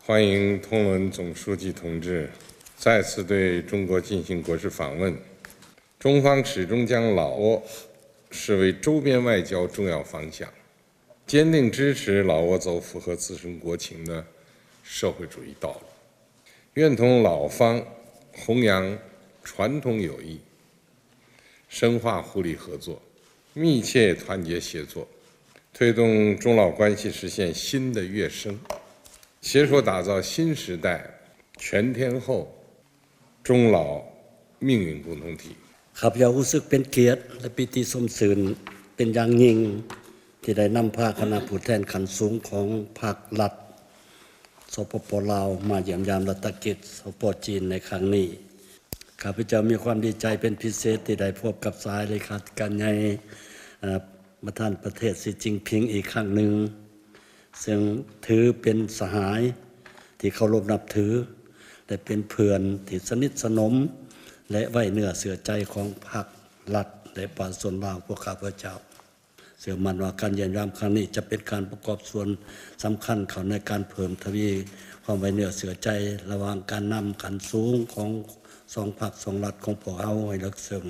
欢迎通伦总书记同志再次对中国进行国事访问。中方始终将老挝视为周边外交重要方向，坚定支持老挝走符合自身国情的社会主义道路，愿同老方弘扬传统友谊，深化互利合作，密切团结协作，推动中老关系实现新的跃升，携手打造新时代全天候中老命运共同体。 ຂ້າພະເຈົ້າຮູ້ສຶກເປັນກຽດ ແລະ ປີຕິຊົມຊື່ນເປັນຢ່າງຍິ່ງ ທີ່ໄດ້ນຳພາຄະນະຜູ້ແທນຂັ້ນສູງຂອງພັກລັດ ສປປ ລາວ ມາຢ້ຽມຢາມລັດຖະກິດ ສປ ຈີນ ໃນຄັ້ງນີ້. ຂ້າພະເຈົ້າມີຄວາມດີໃຈເປັນພິເສດທີ່ໄດ້ພົບກັບສະຫາຍເລຂາທິການໃຫຍ່ ເອີ ປະທານປະເທດ ຊີ ຈິ້ນຜິງ ອີກຄັ້ງໜຶ່ງ, ເຊິ່ງຖືເປັນສະຫາຍທີ່ເຄົາລົບນັບຖື ແລະ ເປັນເພື່ອນທີ່ສະໜິດສະໜົມ ແລະ ໄວ້ເນື້ອເຊື່ອໃຈຂອງພັກລັດ ແລະ ປະຊາຊົນລາວ. ພວກຂ້າພະເຈົ້າເຊື່ອໝັ້ນວ່າການຢ້ຽມຢາມຄັ້ງນີ້ຈະເປັນການປະກອບສ່ວນສຳຄັນເຂົ້າໃນການເພີ່ມທະວີຄວາມໄວ້ເນື້ອເຊື່ອໃຈລະຫວ່າງການນຳຂັ້ນສູງຂອງສອງພັກສອງລັດຂອງພວກເຮົາໃຫ້ເລິກເຊິ່ງ.